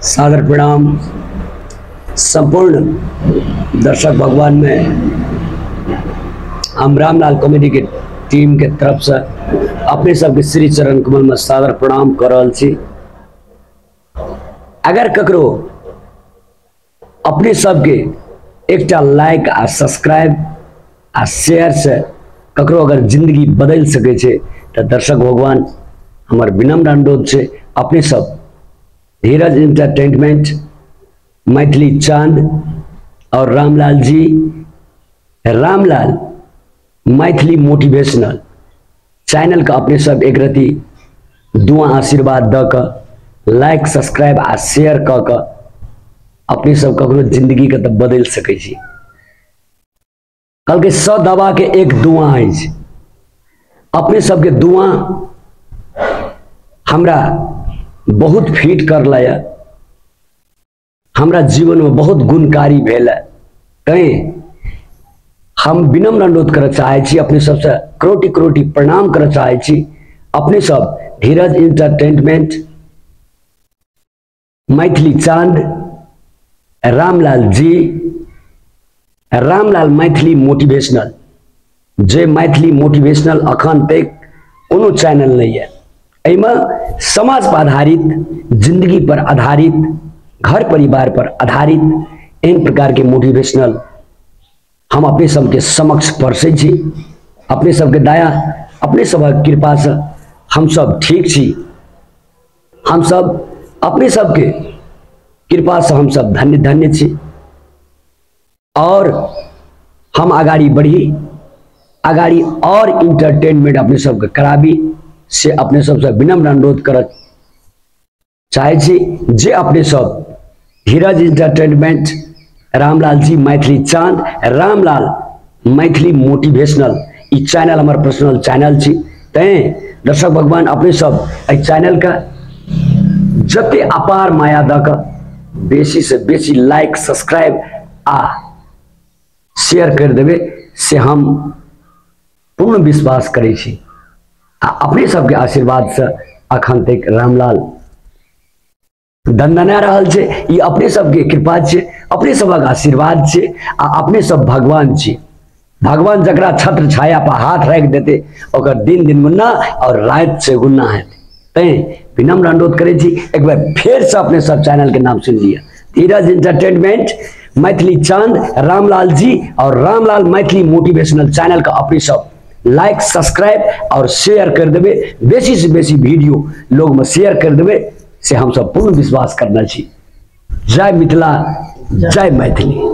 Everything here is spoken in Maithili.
सादर प्रणाम संपूर्ण दर्शक भगवान में हम रामलाल कॉमेडी के टीम के तरफ से अपने सबके श्री चरण कमल में सादर प्रणाम कर रहल छी। अगर ककरो अपने सबके एकटा लाइक आ सब्सक्राइब आ शेयर से ककरो अगर जिंदगी बदल सके छे तो दर्शक भगवान हमार विनम्र अनुरोध छे अपने सब धीरज इंटरटेनमेंट, मैथिली चांद और रामलाल जी, रामलाल मैथिली मोटिवेशनल चैनल का अपने सब एक रति दुआ आशीर्वाद the क लाइक सब्सक्राइब आ शेयर क क अपने सब ककरो जिंदगी के तो बदल सकै छी। कल के 100 दवा के एक दुआ अछि। अपने सबके दुआ हमरा बहुत फिट कर लाया, हमरा जीवन में बहुत गुणकारी भेल। तैं हम विनम्र अनुरोध करऽ चाहै छी, अपने सबसे करोटि करोटि प्रणाम करऽ चाहै छी। अपने सब धीरज इंटरटेनमेंट, मैथिली चांद, रामलाल जी, रामलाल मैथिली मोटिवेशनल, जे मैथिली मोटिवेशनल अखन तक कोनो चैनल नहीं है। एहिमे समाज पर आधारित, जिंदगी पर आधारित, घर परिवार पर आधारित एहन प्रकार के मोटिवेशनल हम अपने सबके समक्ष परसै छी। अपने सबके दया, अपने सबक कृपा से हम सब ठीक छी। हम सब अपने सबके कृपा से हम सब धन्य धन्य छी और हम अगाड़ी बढ़ी, अगाड़ी और इंटरटेनमेंट अपने सबके कराबी से अपने सबसे विनम्र अनुरोध कर चाहे छी। जे अपने सब धीरज इंटरटेनमेंट, रामलाल जी, मैथिली चांद, रामलाल मैथिली मोटिवेशनल ई चैनल हमार पर्सनल चैनल छी। तैं दर्शक भगवान अपने सब एहि चैनल का जते अपार माया the क बेसी से बेसी लाइक सब्सक्राइब आ शेयर कर देवे से हम पूर्ण विश्वास करै छी। आ अपने सबके आशीर्वाद से अखन तक रामलाल दंदना रहल छे। ई अपने सबके कृपा छे, अपने सबक आशीर्वाद छे आ अपने सब भगवान छे। भगवान जकरा छत्र छाया पर हाथ राखि देते ओकर दिन दिन मुन्ना और रात से गुन्ना है। तैं विनम्र अनुरोध करै छी, एक बार फेर से अपने सब चैनल के नाम सुन लिअ, धीरज इंटरटेनमेंट, मैथिली चांद, रामलाल जी और रामलाल मैथिली मोटिवेशनल चैनल का अपने सब लाइक सब्सक्राइब और शेयर कर देवे, बेसी से बेसी वीडियो लोग में शेयर कर देवे से हम सब पूर्ण विश्वास करना छी। जय मिथिला, जय मैथिली।